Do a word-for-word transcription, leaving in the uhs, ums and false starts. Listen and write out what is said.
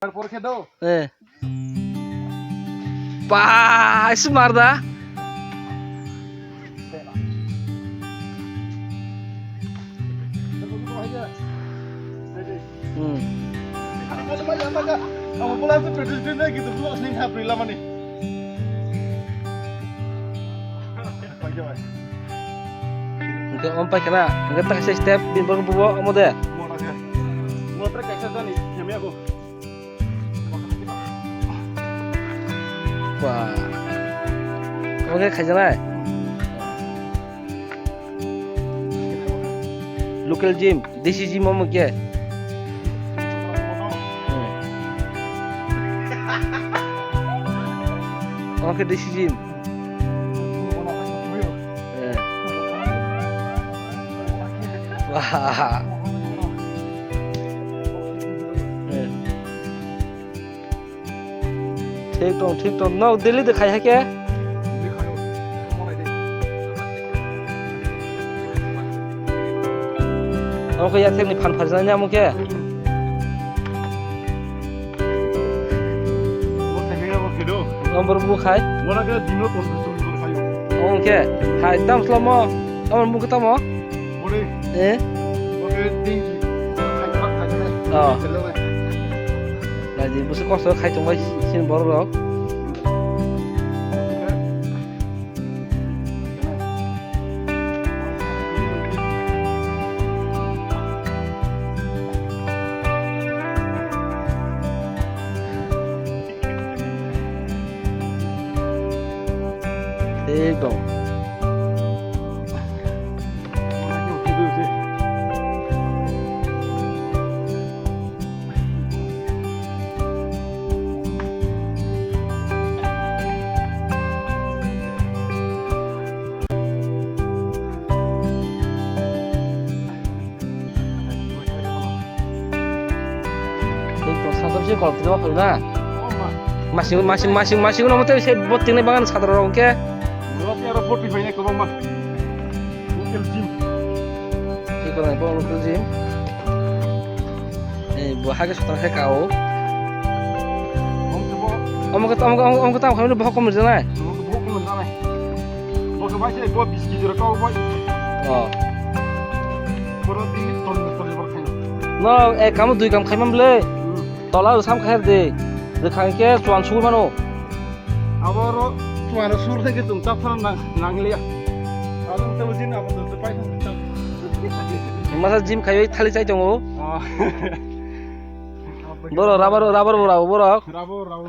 Por khe do. Eh. Ba, isu mar da. Hmm. Ang bola tu practice din lagi tu bola sini hapri lama ni. Hingke om pai khena, hingke ta kaisa step, bini borok bubo omo de. Motor kaisa jani, kemi aku. Wah. Omo khe khaijaknai. Local gym, desi gym omo khe. Hmm. Omo khe desi gym. Eh. Wah. Eh. Thik tong, thik tong. Nok daily de khai hake? Omo khe yathek ni phan pharjana ni amo khe? Omo khe do. Omo borok bo khai? Omo khe dino konto song kor khai. Omo khe hai tam slomo. Omo mung khe tamo? Ore. Eh? Oke, ding. Khai khak khai khai. Oh. Chalo, eh. Nai di, busu kosto khai tongbai sin borok rok. Ekdom. Tei tong sajak se kok tini ma phai na. Masing, masing, masing, masing no mate se bot tini bangan sadra rok ke. Rot ya ro forty five ne kobang ma. Local gym. Tei kobang bo local gym. Eh, bo hake sotang khe kao. Omo khe, omo khe, omo khe tamo khamani bohok kom rijak nai? Omo khe bohok kom rijak nai. Bo khe bai se bo bis kg rok kao bai. Oh. Boro dili ton ton bor khai. No, ek kam dui kam khai man ble. Hmm. Tola sam khai de. De khai ke chuan sugui mano. Abo ro chuan sur khai ke tum tap thang nang, nang liya. Abo to jin abo to pai thang tap. Masa gym khai thali chai tongo. Oh. Boro rubber, rubber bo rabo borok. Rabo, rabo.